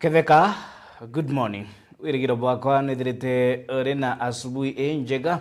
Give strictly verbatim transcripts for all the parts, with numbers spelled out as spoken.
Ketheka, good morning. Wirigiro bwakwa nwithirite uri na asubuhi injega.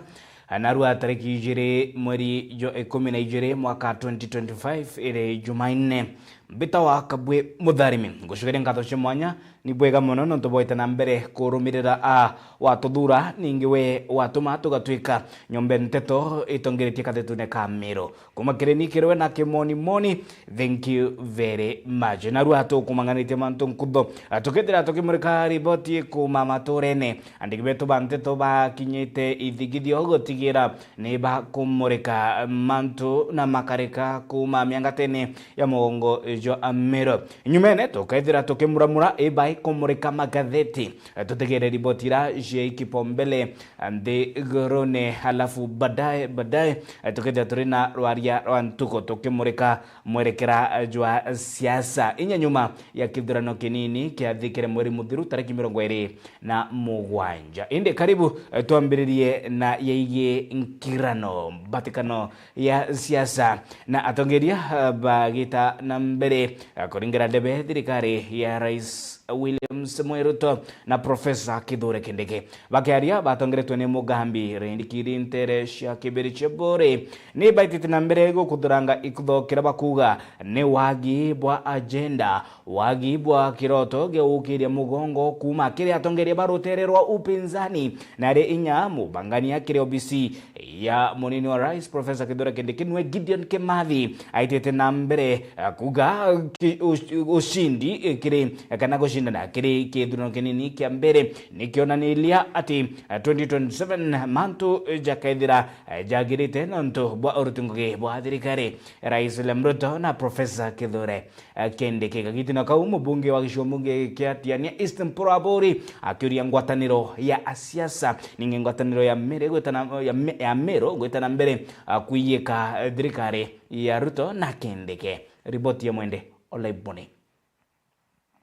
Narua tariki ijiri mweri jwa ikumi na ijiri mwaka twenty twenty-five iri Jumanne. Mbita wa Kabwe Mutharimi. Ngucokeria nkatho cia mwanya, ni bwega mono nontu bwaite na mbere kurumirira a watuthuura, ningi we watuma tugatwika nyombe nteto itongeretie kathetune ka Miru. Kuma kiri ni kirwe na kimoni moni, thank you very much. Narua tukumanganitie mantu nkutho. Tukethira tukimurika riboti kuma maturene. Andiki betu ba nteto bakinyite ithigithio gutigira ni bakumurika mantu na makarika kuma miangatene ya mugongo jwa Miru. Nyumene tukethira tukimuramura ibai kumurika magatheti. Tutegere riboti ira cia kipaumbele nthigurune, halafu baadaye, baadaye, eh, tukethira turi na rwaria rwa ntuku tukimurika mwerekera jwa siasa. Inya nyuma ya kithurano kinini kiathikire mweri muthiru tariki mirongo iri na mugwanja. Indi karibu, eh, twambiririe na yegie nkirano, mbatikano ya siasa na atongeria, eh, bagita na mbere, eh, kuringira ndebe thirikari ya Rais William Samoei Ruto na Professor Kithure Kindiki. Bakiaria batongeretwe ni Mugambi Rindikiri ntere cia Kibirichia Bore ni baitite na mbere gukuthuranga ikutho kiria bakuuga ni wagi bwa agenda, wagi bwa kiroto gia gukiria mugongo kuuma kiri atongeria ba rutere rwa upinzani, na ari inya mubangania kiri obisi ya munini wa rais Professor Kithure Kindiki niwe Gideon Kimathi aitite na mbere, eh, kuga ki-, ush-, ushindi, eh, kiri, eh, kana gucindana kiri kithurano kinini kia mbere ni kionaniria ati, eh, twenty twenty-seven mantu, eh, jakethira, eh, jagirite nontu bwa uruti ngugi bwa thirikari. Rais William Ruto na Professor Kithure eh, Kindiki. Kagitino kau, mubunge wa gicigo mbunge kia Tigania East Mpuru Aburi akiuria ngwataniro ya asiasa, ningi ngwataniro ya Miru gwitana, ya Mi-, ya Miru gwitana mbere, ah, kuiyika, eh, thirikari ya Ruto na Kindiki. Riboti ya Mwende Olaiboni.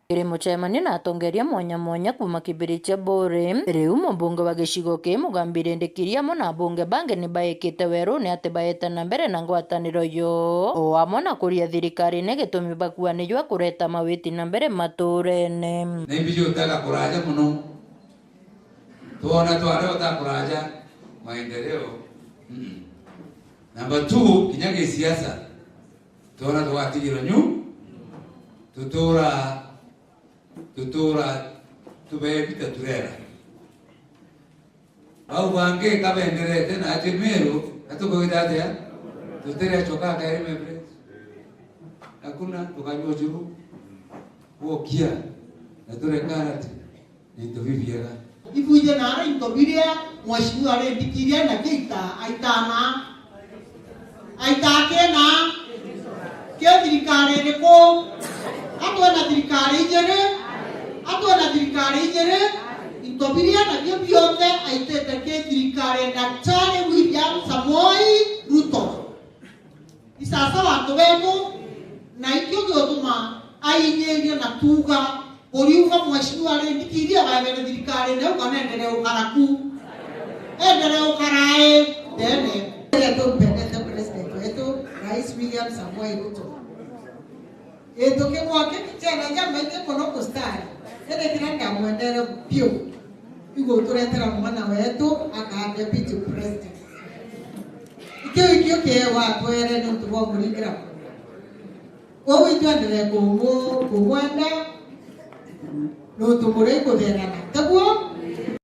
Kiri mucemanio na atongeria mwanya mwanya kuuma Kibirichia Bore, riu mubunge wa gicigo kii Mugambi Rindikiri amwe na abunge bangi ni baikite werune ati baete na mbere na ngwataniro yo, o amwe na kuria thirikarine gitumi bakuanijwa kureta mawiti na mbere maturene. Na imbiji utaga kuraja mono. Twona tware utakuraja maendeleo. Mm. Number two, kinya gisiasa. Twona twatigirwa nyu. Tutura, tutura, tubebita turera. Bau bangi kabenderete na ati Miru, na tukugita atia? Tutire acoka akairi, my friends. Hakuna, tukanyua ucuru. Wokia, na ture karati. Ni into bibiega. Ibwije nara into biria Mheshimiwa Rindikiri na Gita aitana. Aitake na ke thirikari iriku? Atwe na thirikari ijiri. Atwe na thirikari ijiri. Into biria nabio bionthe aitite ke thirikari Daktari William Samoei Ruto. Isasa bantu betu, na ikio giutuma ainyiria na kuuga, uriuga Mheshimiwa Rindikiri abaebere thirikarine, ukanenderea ukara ku. Enderea ukara i ndene. Turia tumpendete President wetu, Rais William Samoei Ruto. Gintu kimwe kiri kiena kiamaingi mono kustari, indi kiria ndamwendere biu, iguturetera mwana wetu akaa deputy president. Ikiu ikio kiewa atwere niuntu bwa kuringira kura. Kwou itwenderee kumu-, kumwenda niuntu muria ikutherana, tiguo?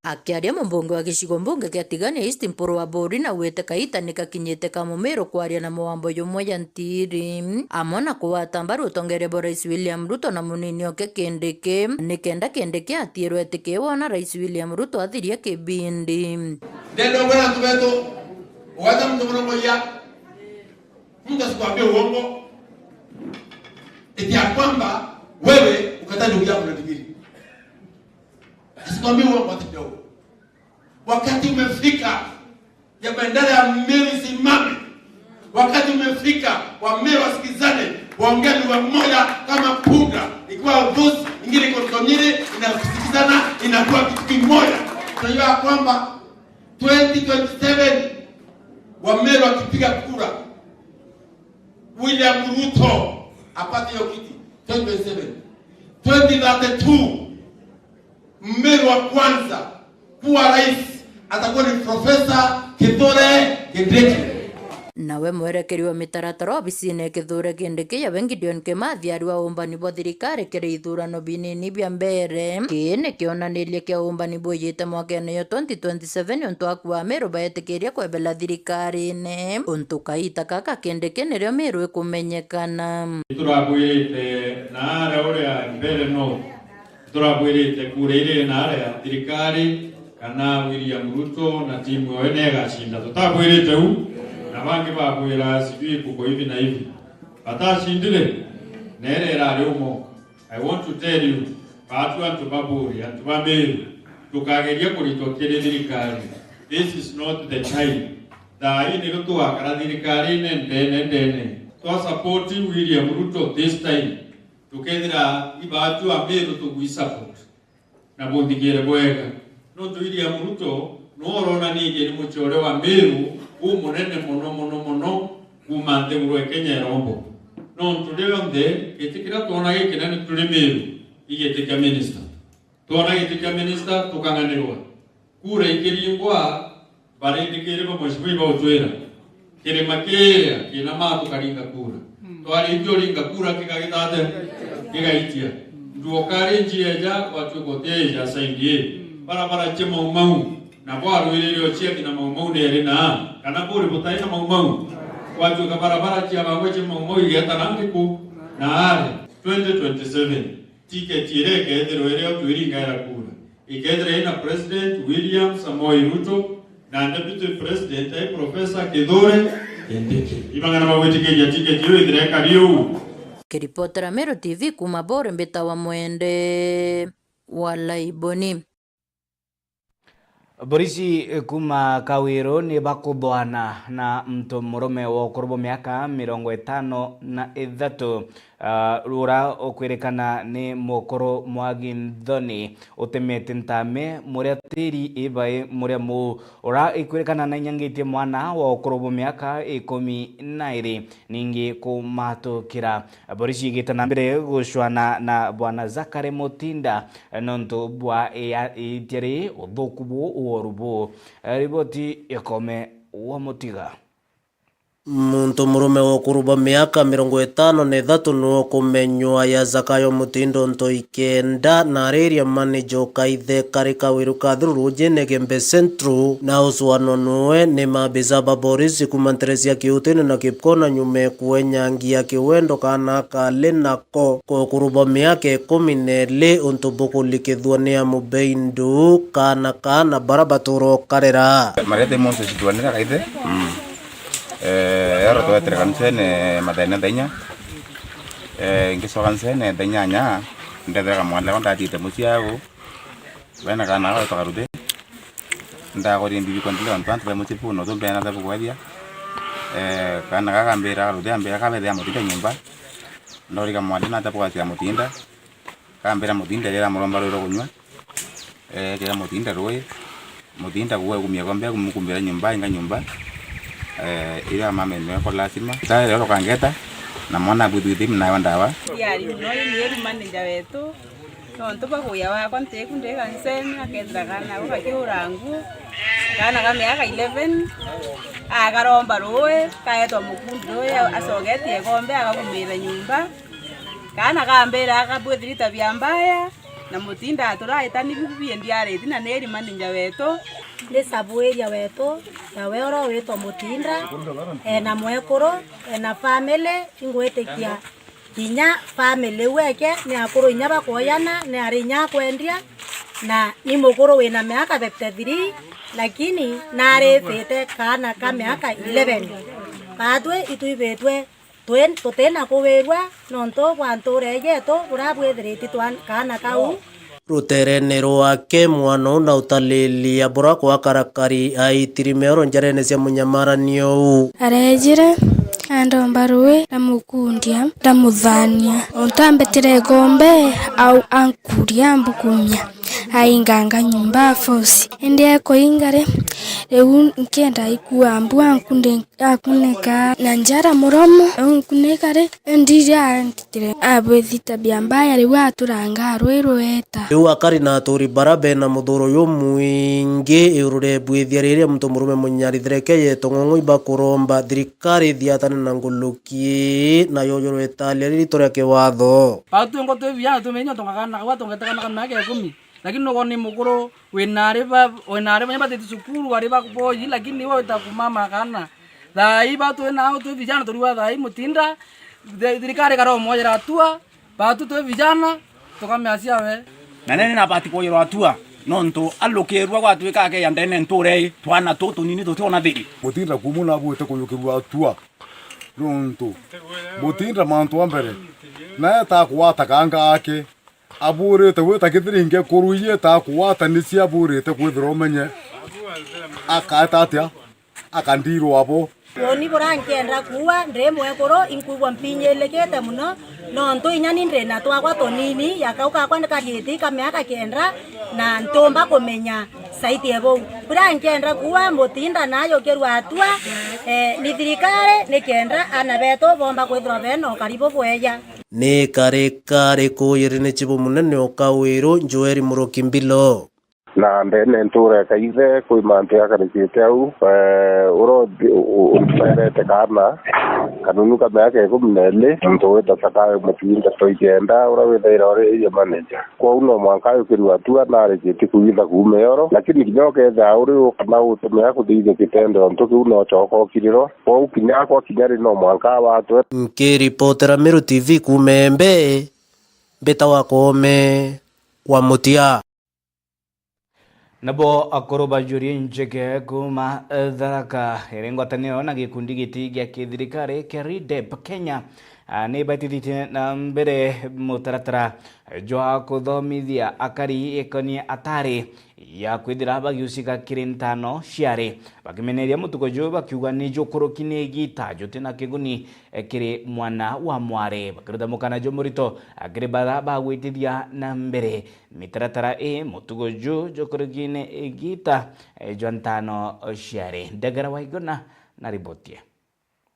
Akiaria mubunge wa gicigo mbunge kia Tigania East Mpuru Aburi naugite kaita ni kakinyite ka Mumiru kwaria na mugambo jumwe ja ntiri, amwe na kugwata mbaru utongeria bwa Rais William Ruto na munini oke Kindiki, nikenda Kindiki atiirwe etikiwa na Rais William Ruto athiria kibindi. Ndenda kwira antu betu, ugwata muntu muno muya, mtu asikwambie uongo eti ya kwamba wewe ukataja ujamu na digiri. Asikwambie uongo hata kidogo. Wakati umefika ya bendera ya Meru isimame. Wakati umefika wa Meru wasikizane, waongee lugha moja kama punda. Ikiwa Uthus, ingine iko Tonyere, inasikizana, inakuwa kitu kimoja. Tunajua ya kwamba twenty twenty-seven, wa Meru wakipiga kura, William Ruto apate hiyo kiti twenty twenty-seven. Twenty thirty-two, Mmeru wa kwanza kuwa rais atakuwa ni Professor Kithure Kindiki. Nawe mwerekeri wa mitaratara obisine Kithure Kindiki, yawe Gideon Kimathi, ari wa uumbani bwa thirikari kiri ithurano binini bia mbere. Kii ni kionaniria kia uumbani bwijite mwakene yo twenty twenty-seven, untu akua Ameru baetikiria kwebela thirikarine. Untu kaita kaka Kindiki nirio Meru ikumenyekana. Turabwirite na aria uria mbere no Turabwirite kura iria iri naria thirikari kana William Ruto na timu yawe ni igacinda. Tutabwirite u, na bangi babwira sijui kuko hivi na hivi. Batacindire, na iria irari umo. I want to tell you, baatu antu ba Buuri, antu ba Meru, tukageria kuritwa kiri thirikari. This is not the time. Thaa ii nirio tugakara thirikarine ndene ndene. Twa support William Ruto this time. Tukethira ibaatu Ameru tugwi support na bunthikire bwega, nontu William Ruto niwe uronanirie ni mucore wa Meru umunene mono mono mono kuuma nthiguru e Kenya irombo. Nontu rionthe giti kiria twona gikinene turi Meru i giti kia minister. Twona giti kia minister tukang'anirwa. Kura ikiringwa, barindikiri ba mheshimiwa ibautwira, kirima kiria kina maa tukaringa kura. Twaringi uringa kura kigagita atia? Gigaitia. Nduokari njia eja, watuika utieja saindi ii. Barabara cia Mau Mau, na bwarwirire uciathi na Mau Mau ni eri na, kana buri butai na Mau Mau? Gwatuika barabara cia bangwe cia Mau Mau igetana ndiku na ari twenty twenty-seven. Ticket iria ikeethirwa irio twiringaira kura, ikeethirwa ina President William Samoei Ruto na Deputy President ai Professor Kithure Kindiki. Ibang'ana bagwitikiria ticket iu ithire ikari uu. Kiripotera Meru T V kuuma Buuri, mbitawa Mwende wa Laiboni. Borisi kuuma Kawiru ni bakuthwana na muntu murume wa ukuru bwa miaka mirongo itano na ithatu, ah, ura ukwirikana ni mukuru mwa Ginthoni utemete ntame muria tiri ibai muria muu, ura ikwirikana nainyangitie mwana wa ukuru bwa miaka ikumi na iri. Ningi kumatukira. Borisi igite na mbere gucwana na Bwana Zakari Mutinda nontu bwa ia-, itia ri uthuku buu, uoru buu. Riboti ya Kome wa Mutiga. Muntu murume wa ukuru bwa miaka mirongo itano na ithatu niwe ukumenywa ya Zakayo Mutindo Ntoi kenda na ariria manager ukaithe kari Kawiru ka Thuru rujine Gembe Central, na ucwano nuwe ni maabisa ba borisi kuuma ntere cia Kiutini na Kipkona nyuma ya kuenyangia kiwendo kana kali nako kwa ukuru bwa miaka ikumi na iri untu bukulikithua ni amubei ndu kana kana bara batura ukarera. Marete Moses Twanira kaithe. Eh, yaro twetere kanisene mathene thainya. Eh, ngicoka ncene thainya nya, ndethera mwana wa ndathiite mucii au. Bena kana gao takaruthi. Ndakorie mbibi kwa ndile antu antu be mucii puno tu mbena ta bukwethia. Eh, kana gakambira karuthi ambira kabethia mutinda nyumba. Ndorika mwana na ta bukwacia mutinda. Kambira mutinda rira muromba rwiro kunywa. Eh, kira mutinda rui. Mutinda kuwe kumia kombe kumukumbira nyumba inga nyumba. Eh, ira mama nwe kwa lazima. Tare rero kangeta na mwana bwithwithimi nayo ndawa. Yari muno ni eri manager wetu. Nontu bwa kuya wakwa ntiku ndi kanisene akethira kana gau gakiura ngu. Kana ka miaka eleven. Akaromba rui kaetwa mukundi rui acogetie kombe agakumira nyumba. Kana kambira akabwithiri tabia mbaya. Na mutinda turaitani bibi biendi ariti na neri manager wetu. Ni sabuiria wetu, nawe oro witwa Mutinda, ena mwekuru, ena family, ingwitikia kinya family iu eke ni akuru inya bakwoyana, ni ari inya akwendia, na ni mukuru wina miaka fifty-three, lakini narithite kaana ka miaka eleven. Batwi itwibitwe Twi-, tutina kuwirua nontu bwa ntuura yetu buria bwithiriti twa-, kaana kau. Ruteerene rwake, mwana uu na utalilia buria kwakarakari aitiri meoro njarene cia munyamaranio uu. Areejire, andomba ruui, ndamukundia, ndamuthaania. Untu ambetire ikombe, au ankuria, ambukumia. ainganga nyomba a force. Indi ekuinga ri, riu nkenda ikua mbu ankunde-, ankuneka na njara muromo, ankuneka ri, indi riria antitire, abwithita bia mbaya, riu aturanga rwi rweta. Riu akari na aturi bara bena muthuro jumwingi iguru ria ibwithia riria muntu murume munyari thereke yeto ng'ong'o ibakuromba thirikari ithiatane na nguluki ii, na yojorwe italia riritu ria kiwatho. Batu ngo twi vijana tumenye tungakana kagwa tungetekana ka miaka ikumi. Lakini nukwona ni mukuru, wina ari ba, wina ari banya batiti cukuru, ari ba boyi, lakini we wita kumama kana. Thaa ii batu wina au twi vijana turiwa thaa ii mutinda, thi-, thirikari ikaromwojera atua, batu twi vijana, tukamea cia we. Na nene nabati kwojirwa atua, nontu alukirua gwatuika akeya ndene nture ii, twana tu tunini tutiona thiri. Mutinda kumu nabwite kuyukirua atua, nontu mutinda mantu a mbere, naeta akwata kanga ake, aburite gwita kithiringe kuru ieta akwata nicio aburite kwithirwa umenye akaeta atia, akandirwa abo. Uuni buria nkienda kuua, ndi mwekuru, inkwigua mpinyilikite mono, nontu inya ni ndi na twakwa tunini, ya kau kakwa ni kariiti ka miaka kenda, na ntiumba kumenya saiti e buu. Buria nkienda kuua, mutinda nayukirua atua, eh, ni thirikari, ni kenda aana betu boomba kwithirwa bena ukari bubweja. Ni kari kari kuyiri ni chibu munene o Kawiru, Joel Muruki Mbilo. Na ndene ntura ya Kaithe, kwi mantu jakarikite au, eh, uria uthi-, u-, u-, utwerete kaana kanunu ka miaka ikumi na iri, muntu wita Sakayo Mutinda Toigenda, uria withaira uri area manager. Kwou no mwanka ayukirua atua na arikitie kuitha kuuma ioro, lakini kinya ukethia uri u kana utumia kuthithia kitendo, untu kiu no coka ukirirwa. Kwou kinya akwa kinya ri no mwanka awatwe. Nkiripotera Meru T V kuuma Embe, mbita wa Koome wa Mutia. Nabo akuru ba Njuri Ncheke kuuma, eh, Tharaka, iri ngwataniro na gikundi giti gia kithirikari kia RIDEP Kenya, ah, ni baitithitie na mbere mutaratara jwa kuthomithia akari ikonie atari ya kwithira bagiucika kiri ntano ciari, bakimeneria mutugo juu bakiuga ni jukuruki ni igita juti na kiguni, eh, kiri mwana wa mwari, bakiruta mukana jumurito, ah, kiri bara bagwitithia na mbere mitaratara ii, mutugo juu jukurukine igita, eh, jwa ntano ciari. Ndegera Waiguna na riboti ii.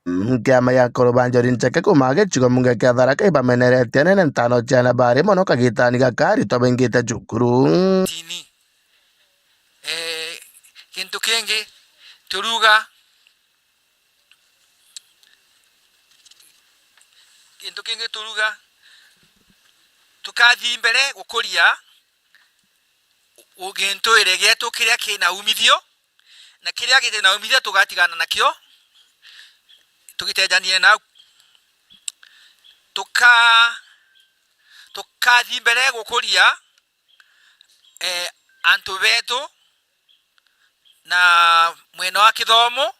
Mm, kiama gia akuru ba Njuri Ncheke kuuma gicigo mbunge kia Tharaka ibameneretie nene ntano ciana bari mono kagitani gaka aritwa baingite cukuru. Tini. Eh, gintu kingi turuga Gintu kingi turuga, tukathi mbere gukuria u-, u-, gintuire gietu kiria kina umithio, na kiria giti na umithio tugatigana nakio, tugitejanie nau. Tuka-, tukathi mbere gukuria, eh, antu betu, na mwena wa kithomo,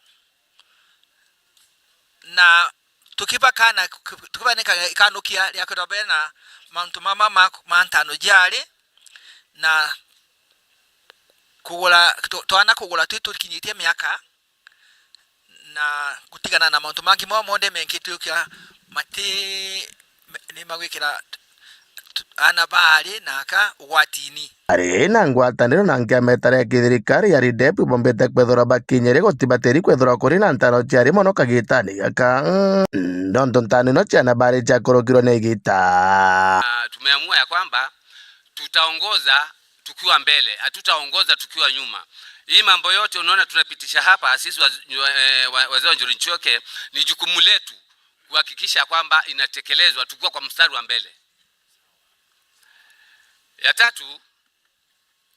na tukibakana, tukibaneka ikanukia ria kwithirwa bena mauntu mama ma, ma ntano jiari, na kugura, tu-, twana kugura twi tukinyitie miaka, na gutigana na mauntu mangi mao monthe menkitwe ukia mati, me-, ni magwikira t-, t-, aana baari na aka ugwatini. Ari na ngwataniro na nkiama itari ya kithirikari ya RIDEP ibombite kwithirwa bakinyire gutibatiri kwithirwa kuri na ntano ciari mono kagitani gaka. Nontu ntano ino ciana baari ciakurukirwe ni igita. Ah, tumeamua ya kwamba tutaongoza tukiwa mbele, hatutaongoza tukiwa nyuma. Hii mambo yote unaona tunapitisha hapa, sisi waz-, wa-, eh, wa-, wazee wa Njuri Ncheke, ni jukumu letu kuhakikisha kwamba inatekelezwa tukiwa kwa mstari wa mbele. Ya tatu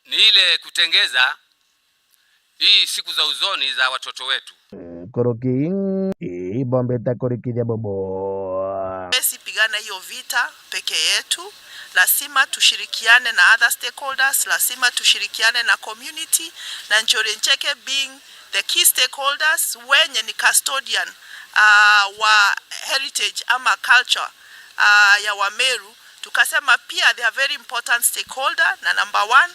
ni ile kutengeza hii siku za uzoni za watoto wetu. Nkuruki ibombite kurikithia bubu. Hatuwezi pigana hiyo vita peke yetu. Lazima tushirikiane na other stakeholders, lazima tushirikiane na community, na Njuri Ncheke being the key stakeholders wenye ni custodian, ah, wa heritage ama culture, ah, ya Wameru. Tukasema pia they are very important stakeholder, na number one,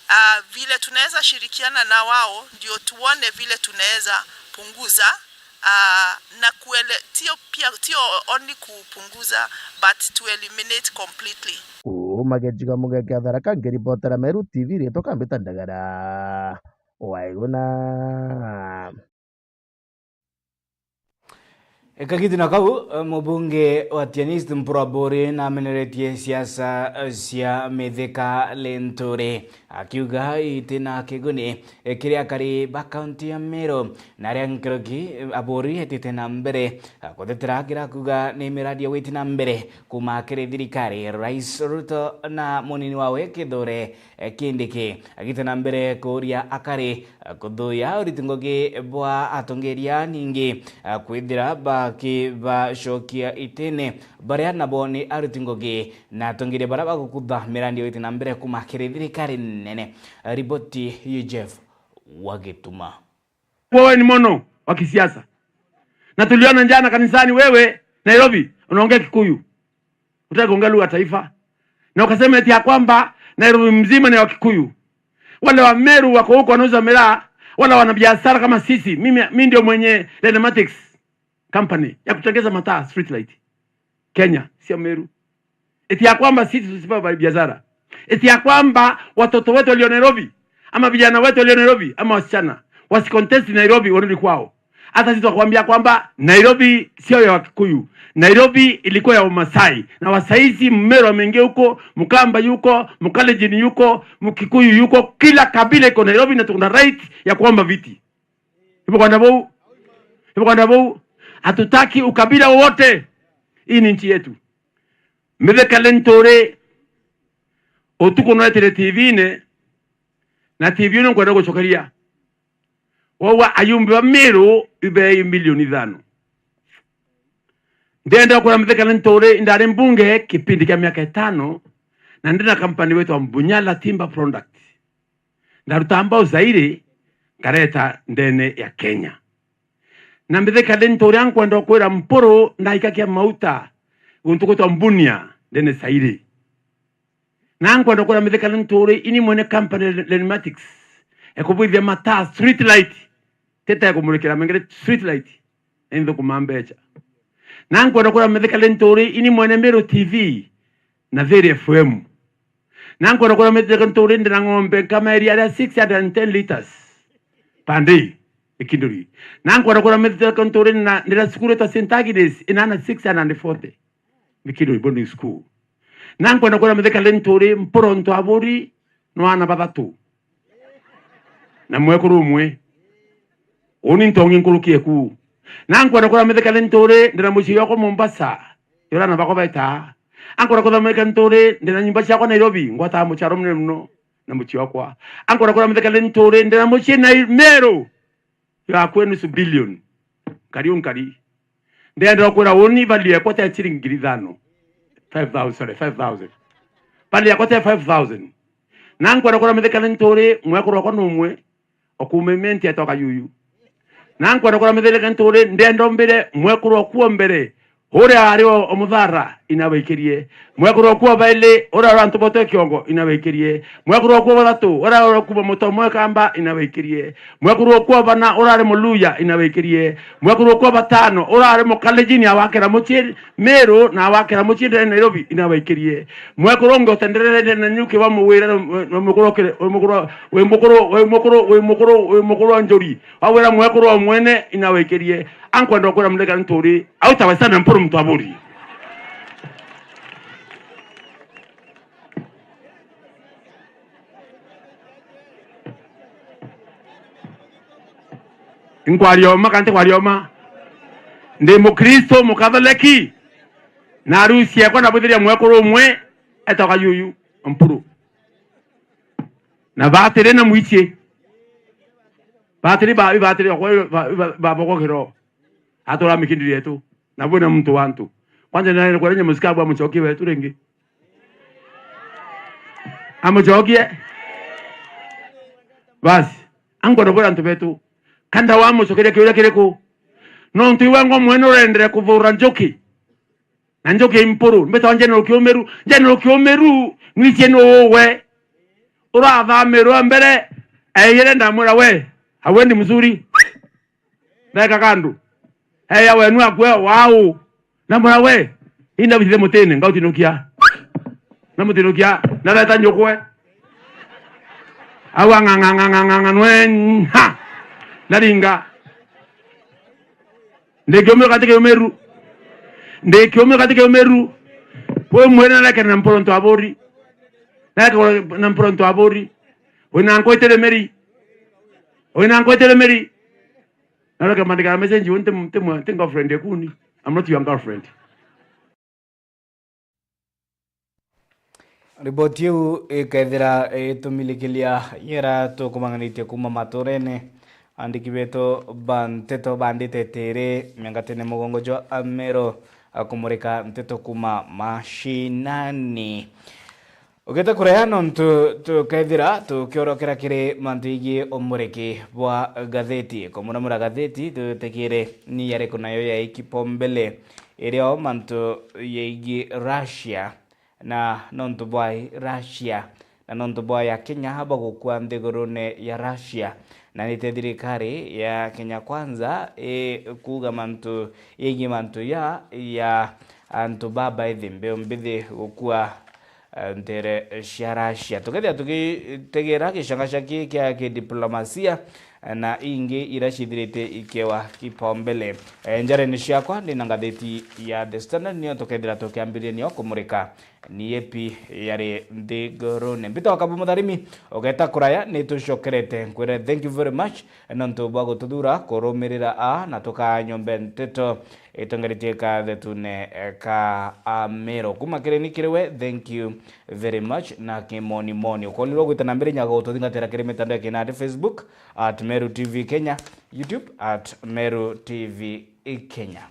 ah, vile tunaweza shirikiana na wao ndio tuone vile tunaweza punguza, ah, na kuele-, sio pia, sio only kupunguza, but to eliminate completely. Uu Mageciga mugeke athara kangi ribotera Meru T V ritwa kambita ndagara. Waiguna. Kagiti na kau, mubunge wa Tianist Mpuru Aburi nameneretie siasa cia Mithika Linturi, akiuga itina kiguni kiri akari ba kaunti ya Meru. Na aria nkuruki, Aburi etite na mbere kutetera kira kuga ni miradi ya gwiti na mbere kuma kiri thirikari Rais Ruto na munini wawe Kithure Kindiki, agite na mbere kuuria akari kuthuya uriti ngugi bwa atongeria ningi kwithira bakibacokia itene baria nabo ni aruti ngugi na atongeria baria bagukutha miradi ya gwiti na mbere kuma kiri thirikari nene. Riboti ya Jeff Wagituma. Wewe ni mono wa kisiasa. Na tuliona jana kanisani wewe Nairobi unaongea Kikuyu. Utaki kuongea lugha ya taifa. Na ukasema eti ya kwamba Nairobi mzima ni wa Kikuyu. Wale wa Meru wako huko wanauza miraa, wala wana biashara kama sisi. Mimi, mimi ndio mwenye Lenmatics company ya kutengeza mataa, street light. Kenya, sio Meru. Eti ya kwamba sisi tusipewe biashara. Eti ya kwamba watoto wetu walio Nairobi, ama vijana wetu walio Nairobi, ama wasichana, wasicontest Nairobi, warudi kwao. Hata sisi tukakwambia kwamba Nairobi sio ya Wakikuyu. Nairobi ilikuwa ya Wamasai. Na wasaizi Mmeru ameingia huko, Mkamba yuko, Mkalenjin yuko, Mkikuyu yuko, kila kabila iko Nairobi na tuko na right ya kuomba viti. Ibukwenda bou? Ibukwenda bou? Hatutaki ukabila wowote. Hii ni nchi yetu. Mithika Linturi, utuku nwetire T V-ini, na T V ino nkwenda gucokeria. Wauga ayumbi ba Meru ibei milioni ithano. Ndenda kwira Mithika Linturi, ndari mbunge kipindi kia miaka itano, na ndina kampani wetwa Bunyala Timber Product. Ndaruta mbao Zaire, nkareta ndene ya Kenya. Na Mithika Linturi, nkwenda kwira Mpuru, ndaikakia mauta guntu gwitwa Bunia, ndene Zaire. Na nkwenda kwira Mithika Linturi, ini mwene company Lenmatics, ekubwithia mataa street light, tete ekumurikira mengere street light, na inthukuma mbecha. Na nkwenda kwira Mithika Linturi, ini mwene Meru T V na Thiri F M. Na nkwenda kwira Mithika Linturi, ndina ng'ombe nkama iria ria six hundred and ten liters per day, Mikinduri. Na nkwenda kwira Mithika Linturi, na ndina cukuru etwa Saint Agnes, inana six hundred and forty. Mikinduri boarding school. Na nkwenda kwira Mithika Linturi, Mpuru ntu Aburi, no ana bathatu. Na mwekuru umwe. Uni ntongi nkuruki eku. Na nkwenda kwira Mithika Linturi, ndina mucii wakwa Mombasa, yura na bakwa beta. Ankwenda kwira Mithika Linturi, ndina nyumba ciakwa Nairobi, ngwataa mucharo munene muno na mucii wakwa. Ankwenda kwira Mithika Linturi, ndina mucii na Meru, ya kwe nusu billion. Nkari u nkari. Ndenda kwira uni value yakwa te ciringi ngiri ithano. Five thousand, sorry, five thousand. Value yakwa te five thousand. Na nkwenda kwira Mithika Linturi, mwekuru wakwa numwe, okuuma Imenti etoka yuyu. Na nkwenda kwira Mithika Linturi, ndenda umbire mwekuru okwa mbere, uria ari o, o muthara, inabaikirie. Mwekuru okwa baili, uria uri antu bote kiongo, inabaikirie. Mwekuru okwa bathatu, uria uri kuma mutomo ekamba, inabaikirie. Mwekuru okwa bana, urari Muluya, inabaikirie. Mwekuru okwa batano, urari Mukalenjin, awakira mucii Meru, na awakira mucii ndene Nairobi, inabaikirie. Mwekuru ungi utenderere ndene na nyuki wa muwira, na, na mukuru okire, wi mukuru, wi mukuru, wi mukuru, wi mukuru, wi mukuru wa njuri. Wawira mwekuru wa mwene, inabaikirie. Ankwenda kwira Mithika Linturi, autawezana Mpuru mtu Aburi. Nkwaria uma kana ntikwaria uma? Ndi Mukristo Mukatholeki, na arusi ekwa ndabwithiria mwekuru umwe etoka yuyu Mpuru. Na batiri na mwichie. Batiri ba, batiri bakwa, ba, ba, ba, bakwa kiroho. Atura Mikinduri yetu. Na bwina muntu wa antu. Kwanza nani kwenda musikabu amuchokie wetu ringi? Amuchokie. Basi, ankwenda kwira antu betu, kanda wamucokeria kiuria kiriku? Nontu iwe ngo mwene urendere kuthura njuki. Na njuki i Mpuru, mbitawa General Kiumiru. General Kiumiru, nwichie nu uwe? Urathamirwe mbere, aiyire ndamwira we, hauendi mzuri. Ndeka kandu. Eya wenu akwe wau. Na mura we, inda bithithe mutini, ngautinukia. Na mutinukia, nareta nyukwe. Au ang'ang'ang'ang'ang'ang'anwe, nha! Naringa. Ndikiumio kati kiumiru. Ndikiumio kati kiumiru. Kwi mwene nareke na mporonto aburi. Nareke na mporonto aburi. Wina nkwitire meri. Wina nkwitire meri. Nareke mandika message, "Nti, nti, nti girlfriend yakuni. I'm not your girlfriend." Riboti iu ikethira itumilikilia yera tukumang'anitie kuma maturene, andiki betu ba nteto bandite tiri miangatene mugongo jwa Amero akumurika nteto kuma mashinani. Ugite kuraya nontu tukethira tukiorokera kiri mantu igii umuriki bwa gatheti. Kumuramura gatheti tutikire ni yariku nayo yai kipombele irio mantu yeigii Russia, na nontu bwa Russia, na nontu bwa ya Kenya bagukua nthigurune ya Russia, na nite thirikari ya Kenya Kwanza ikuuga mantu, yegie mantu ya, ya antu babaithi, mbeu mbithi gukua, eh, ntere cia Russia. Tukethia tugitegera gicang'aca kii kia kidiplomasia, na ingi iria cithirite ikewa kipaumbele. Eh, njarene ciakwa, ndina ngatheti ya The Standard, nio tukethira tukiambiria nio kumurika ni ipi yari nthigurune. Mbita wa Kabu Mutharimi, ugeta kuraya, ni tucokerete nkwire thank you very much nontu bwa gututhura kurumirira a na tukaa nyombe nteto itongeritie kathetune ka Amero. Kuma kiri ni kiri we, thank you very much, na kimoni moni. Ukonirwo gwita na mbere nyaga gututhingatira kiri mitandao ya kinandi, Facebook at Meru T V Kenya, YouTube at Meru T V Kenya.